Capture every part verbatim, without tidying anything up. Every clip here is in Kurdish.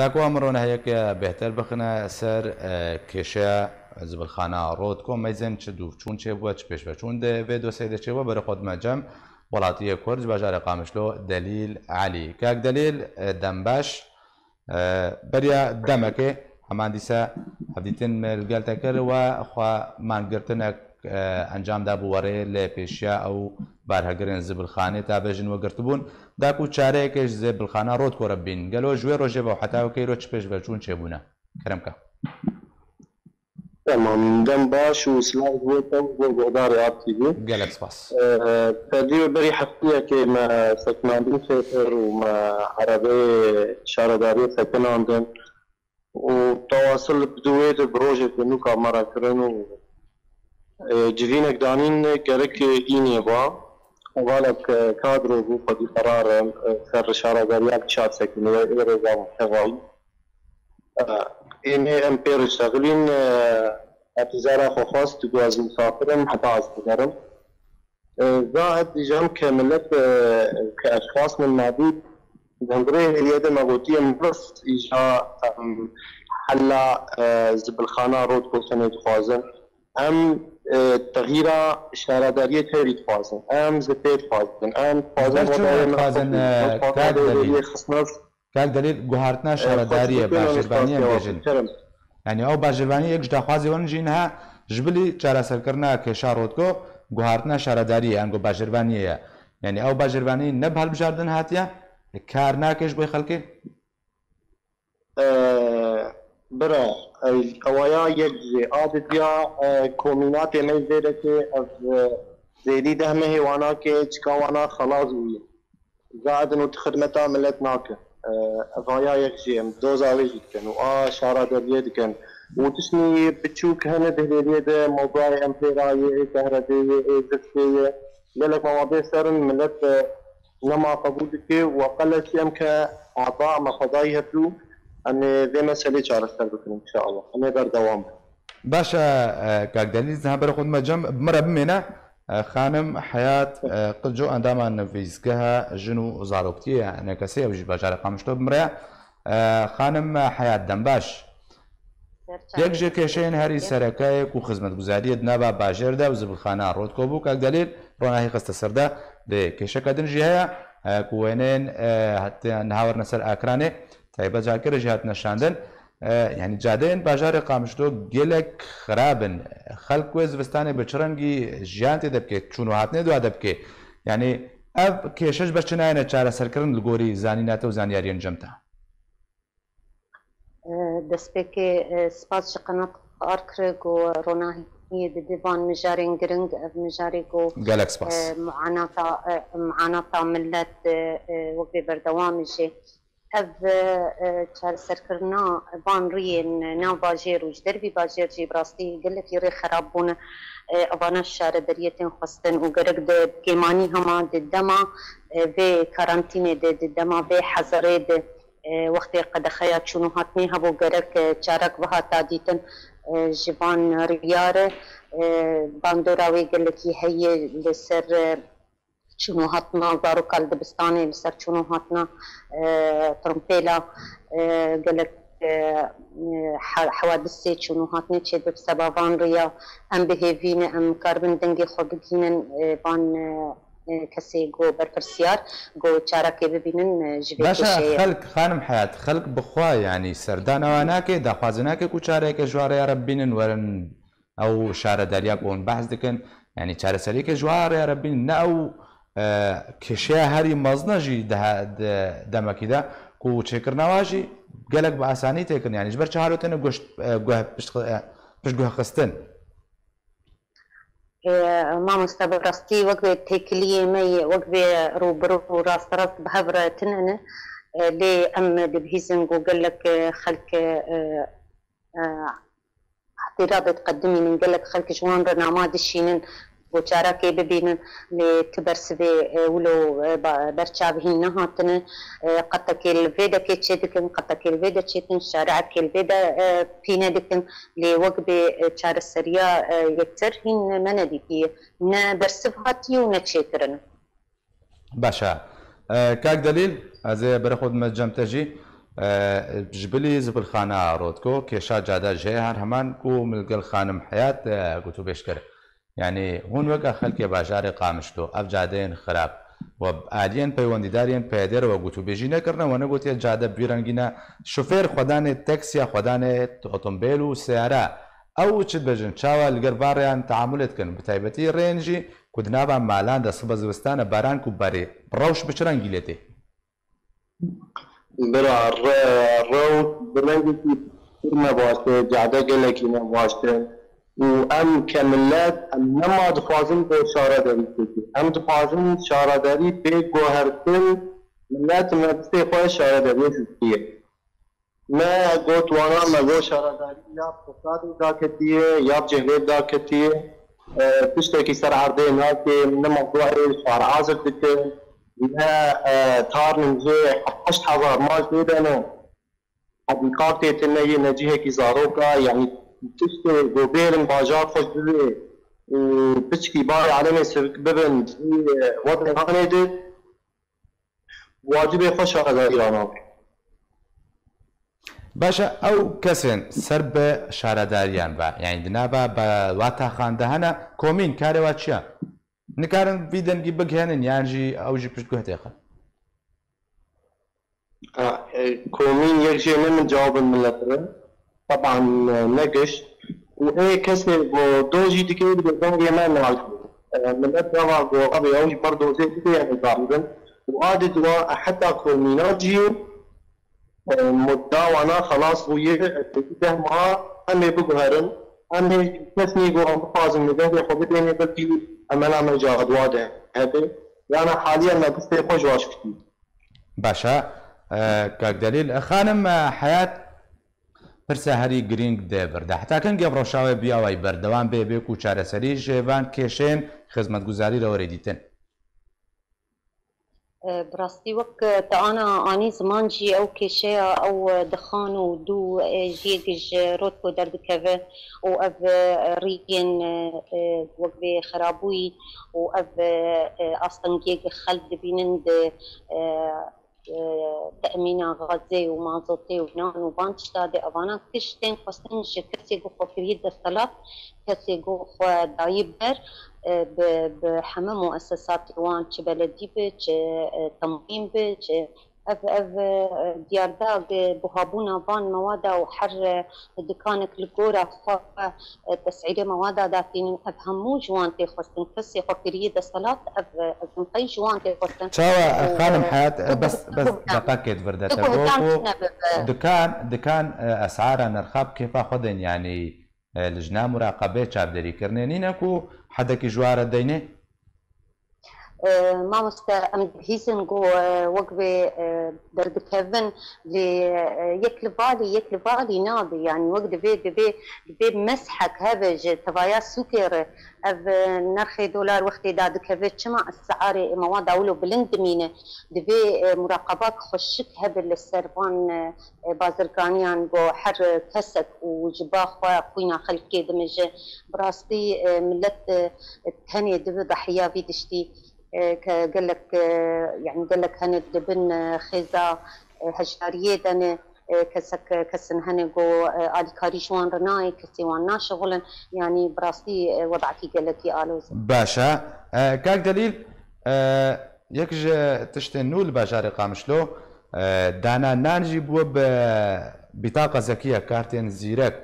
Dako em ronehiyeke bêhtir bixine ser, e, kêşeya zibilxana Rotko, meyzên çi dûvçûn çêbûye, çi pêşveçûn di vê dosyayê de çêbûye, berê xwe dime cem welatiyê Kurd ji bajarê Qamişlo Delîl Elî. Kak Delîl, e, dem baş. E, beriya demekê heman dîsa hevdîtin me li gel te kir we xwe mangirtinek, e, encam dabû werê lê pêşiya ew barhegirên zibilxanê te bêjin we girtibûn. Da ku çareyekê ji zibilxana Rotko re bîn. Gelo ji wê rojê ve û heta wekî îro çi pêşveçûn çêbûne? Kerem ke. Tamam, dem baş û silav ji bo te û ji bo guhdarê Art T V. Gelek spas. Ee, Tevî we berî heftiyekê me sekinandin fêtir û me erebeyê şaredariyê sekinandin û tawasil bi dû wê de bi rojekê nûka me re kirin û, e, civînek danîn gerek înê ba. Hevalek, e, kadro bû xwedî qerar, e, ser şaredariya bi çar sekinî we ê rêza tevayî. E, Ênê em pê re şexilîn, e, hepîzara xwe xwest ku ez misafirim, heta ez digerim. E, za ez dîjam ke millet, e, ke eşxas min mabî, di hundirê hêliyê de me gotiye, em bes îja, em, hela, e, zibilxana Rotko tenê dixwazin. Em, e, texîra şaredariyê tevî dixwazin. Em zifê dixwazin. Em dixwazin Ber çi wedayê me dixwazin, xweş e, bî. Em dixwazin kak Delîl? Hêliyê xistnas Kak Delîl, guhartina şaredariyê, bajêrvaniyê em bêjin. Kerem. Yanî ew bajêrvaniyê yek ji daxwazê wan jî niha ji bilî çareserkirina kêşa Rotko guhartina şaredariyê, yanî ku bajêrvaniyê ye. Yanî ew bajêrvanî ne bi hilbijardin hatiye, kar nake ji bo xelkê? Ee, bira, e, ewaya yek jê. A didiya, e, komînatê me zêrekê ev, e, zêdî deh mehê wana ke çika wana xelas bûye. Zadin û tu xidmeta milet nake. E, evaya yek jê em doza wê jî dikin û a şaraderiyê dikin. Û tiştî biçûk hene di hêliyê de, mobayê em pê rayê, ê kehrebê ye, ê ziftê ye. Gelek mewabê serin milet, e, nema qebûl dike û eqelekî em ke aba me xwedayî hevdû, em ê vê meselê çareser bikin inşallah. Em ê berdewam bin. Baş e, e, kak Delîl, niha berê xwe dime cem, bi min re bimêne. E, xanim Heyat, e, Qilco, endama Nivîsgeha Jin û Zaroktiyê, enekesê ew jî bajarê Qamişlo bi min re ye. E, xanim Heyat, dem baş. Yek ji kêşeyên herî sereke ye ku xizmetguzariyê di nava bajêr de û zibilxana Rotko bû, kak Delîl ronahî xiste ser de, lê kêşeke din jî heye, e, ku wêneyên, e, hatiye niha werine ser ekranê, taybet carkê re jî hatine şandin. E, yanî cadeyên bajarê Qamişlo gelek xirab in. Xelk wê zivistanê bi çi rengî jiyan tê de bike, çûn û hatinê dua de bike? Yanî ev kêşe ji ber çi nayêne çareserkirin li gorî zanîna te û zanyariyên cem te? E, destpêkê, e, spas ji qenat Arkre ku ronahiyê dide van mijarên giring, ev mijarê ku, Gelek spas. e, muanata, e, muanata millet, e, e, wek bê berdewam jê. Ev, e, e, çareserkirina van riyên nav bajêr û ji dervî bajêr jî bi rastî gelekî rê xerab bûne. E, evana şaredariyê tên xwestin û gerek di kêmanî hema di dema, e, vê karantînê de, di dema vê hezirê de, e, wextê qedexeya çûn û hatinê hebû, gerek, e, çarek bihata dîtin, e, ji van riya re, e, bandora wê gelekî heye li ser, e, çûn û hatina zaroka li dibistanê, li ser çûn û hatina, e, trompêla, e, gelek, e, he-, hewadisê çûn û hatinê çêdib seba van riya. Em bi hêvî ne, em karibin dengê xwe bigihînin, e, van, e, e, kesê ku berpirsiyar, ku çarekê bibînin, e, ji vê Baş e, kêşeyê. Xelk, xanim Heyat, xelk bi xwe, yanî serdana wan nake, daxwaze nake ku çareyeke ji wan rêya re bibînin, werin ew şaredariya ku hûn behs dikin, yanî çareseriyeke ji wan rêya re bibînin, ne ew, e, kêşeya herî mezin e jî di he-, di demekî de ku çêkirina wan jî gelek bi asanî tê kirin, yanî ji ber çi halo têne guh-, e, guh-, pişt-, e, piştguhxistin. E, mamoste, bi rastî wek vê têkiliyê me yê, wek vê rûbirû û rasterast bi hev re tune ne. E, lê em dibihîzin ku gelek, e, xelk, e, e, îtîrazê diqedimînin, gelek xelk ji wan re nama dişînin ku çarekê bibînin, lê ti bersivê, e, wilo, e, ba-, berçav hîn nehatine. E, qetekê li vê dekê çêdikin, qetekê li vê de çêdikin, şariekê li vê de, e, pîne dikin. Lê wek bê, e, çareseriya, e, yektir hîn me nedîtiye. Ne bersiv hatiye û ne çêkirin. Baş e. E, kak Delîl, ez ê berê xwe dime cem te jî. E, ji bilî zibilxana Rotko, kêşa cade jê her heman ku min li gel xanim Heyat, e, gotûbêj kir. Yanî hûn weke xelkê bajarê Qamişlo, ev cadeyên xirab we bi aliyên peywendîdar yên P Y D'ê re we gotûbêjî nekirine, we negotiye cade bi vî rengî ne, şofêr xwedanê teksiya, xwedanê otomobil û seyara, ew çi dibêjin, çawa li gel van rêyan teamulê dikin, bi taybetî rêyên jî ku di nava malan de sibe zivistane baran ku berê, bi rewş bi çi rengî lê tê? Bira, re-, rewş bi rengekî pir ne baş e, cade gelekî ne baş e. Û em ke millet, em nema dixwazin bo şaredarî bikin. Em dixwazin şaredarî bê guhertin, millet me distê xwe şaredariyê distî ye. Me got wana, me got şaredarî ya fesadê daketiye, ya bi cehlê daketiye. E, tiştekî ser erdê nake, ne mewduê şar'azir dikin, ne, e, tarnin jê heşt hezar mal jê de ne. Hebîqatê tune yê ne cihekî zaroka, yanî tiştê ku bêrin bajar xweş bibê û piçkî barê alemê sivik bibin, jî, e, wextê hanê de wacibê xwe şaredarî ranabin. Baş e, ew kesên ser bi şaredariyan ve, yanî di nava bi wata xan de hene, komîn karê wa çi ye? Nikarin vî dengî bigihênin yan jî ew jî piştguh têxin? Ha, e, komîn yek jê ne min cewabin millet re. Teban, e, ne giş. Û ê kesê ku do jî dike, dibê dengê me nayê. E, millet gava ku, abi, ew jî ber dozê bide, yanî zarîbin. Û adê diwa, e, heta komîna jî, e, mudda wana xelas bûye, e, deh meha em ê biguherin. Em ê kesnî ku em bixwazin li dengê xwe bidêne, belkî emela me jî diwa de hebe. Yana haliyen me distê xwe ji wa şikitî. Baş e, e, kak Delîl. E, xanim, e, Heyat, pirsa herî girîng de vir de. Heta kengê ev rewşa we bi awayî berdewam bê, bê ku çareserî ji van kêşeyên xizmetguzarî re were dîtin? E, bi rastî wek te ana anî ziman jî ew kêşeya ew dixan û dû, e, jiyê ji rotko derdikeve û ev, e, rîgên, e, e, wek vê xerabûyî û ev, e, e, astengiyê xelk dibînin di, e, e, te'mîna gazê û mazotê û nan û van tişta de evana tiştên xwestin ji kesê ku xwe kiriye desthilat, kesê ku xwe daye ber, e, bi, bi heme muessesatê wan, çi beledî bi, çi, e, temwîn bi, çi ev, ev, e, diyarda, e, buhabûna van mewada û her, e, dikanek li gora xwe, e, tes'îrê mewada datînin, ev hemû ji wan tê xwestin. Kesê xwe kiriye desthilat, ev, e, ez dikim qey ji wan tê xwestin. Çawa, û, xanim e, Heyat, tu bes, bes deqekê di vir de tu te guhdan got ku tune bibe. Dikan, dikan, e, esara nirxa bi kêfa xwe deyne, yanî, e, lijna muraqebê çavdêrîkirinê nîne ku hedekî ji wan re deyne? E, mamoste, em dibihîzin ku, e, wek vê, e, derdikevin lê, e, yek li valî, yek li valî nabe. Yanî wek divê, divê, divê meshek hebe ji tevaya sûkê re. Ev, e, nerxê dolar wextê dadikeve, çima esarê mewada wilo bilind dimîne? Divê, e, muraqebak xweşik hebe li ser van, e, e, bazirganiyan, ku her kesek û ji ba xwe xwîna xelkê dimije. Bi rastî, e, millet, e, tenê dibe dahiya vî tiştî, e, ke gelek, e, yanî gelek hene di bin, e, xêza, e, hejdariyê de ne, e, kesek, kesin hene ku, e, alîkarî ji wan re nayê, kesê wan naşixulin, yanî bi rastî, e, wedakî gelekî aloz e. Baş e. E, kak Delîl, e, yek ji tiştên nû li bajarê Qamişlo, e, dana nan jî bûye bi bîtaqa zekiye, kartên zîrek.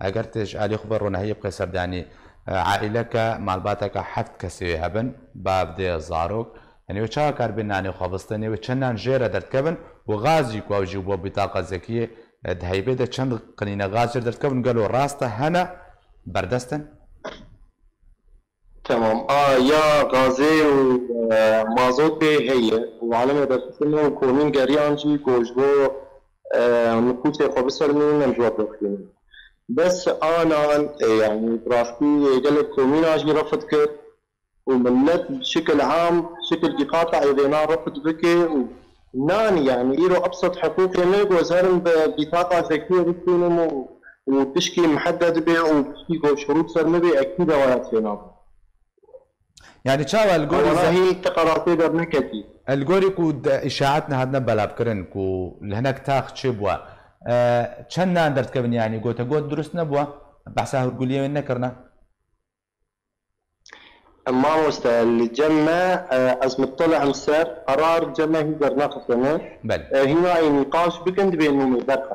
Eger tu ji alî xwe ve ronahiyê biqê serdanî, e, aîleke, malbateke heft kesê hebin, bav, dê, zarok, yanî wê çawa karibê nanê xwe bistin, wê çend nan jê re derdikevin û gaz jî ku ew jî bo bîtaqa zekiyê, e, di heybê de çend qinîne gaz jê re derdikevin, gelo rast e, hene, berdest in? Tamam. A, ya gazê û, e, mazotê heye û alemê derxistine û komîn geriyan jî ku ji bo, e, nifûsê xwe bisermînin, em ji we bixwînin. Bes anan, e, yanî bi rastî, e, gelek komîna jî refid kir û millet bi şikil am, şikil bîqata êvêna refid bike û nan, yanî îro ebsed hiqûqê me ku ez herim bi bîqata zekiyê bistînim û, û tişkî mihedded be û tişkî ku şurût ser min bê, ekîd e waya tênabe. Yanî çawa li gorî Wala ze- hîn te qerasê derneketî. Li gorî ku de îşaet nehatine belavkirin ku li hinek tax çêbûye, e, çend nan derdikevin, yanî gote got durust nebûye, behsa hûrguliyê wê nekirine? Mamoste, li cem me, e, ez miteli'im ser, qerar cem me hîn dernexistiye. Belê. E, hîna nîqaş bikin, divê nûmê derxe.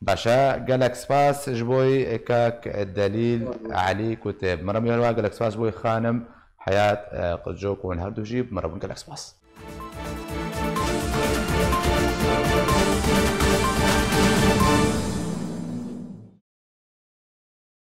Baş e, gelek spas ji bo kak Delîl Elî ku tê bi me re bû, gelek spas ji bo xanim Heyat, e, Qilco ku hûn her du jî bi me re bûn, gelek spas.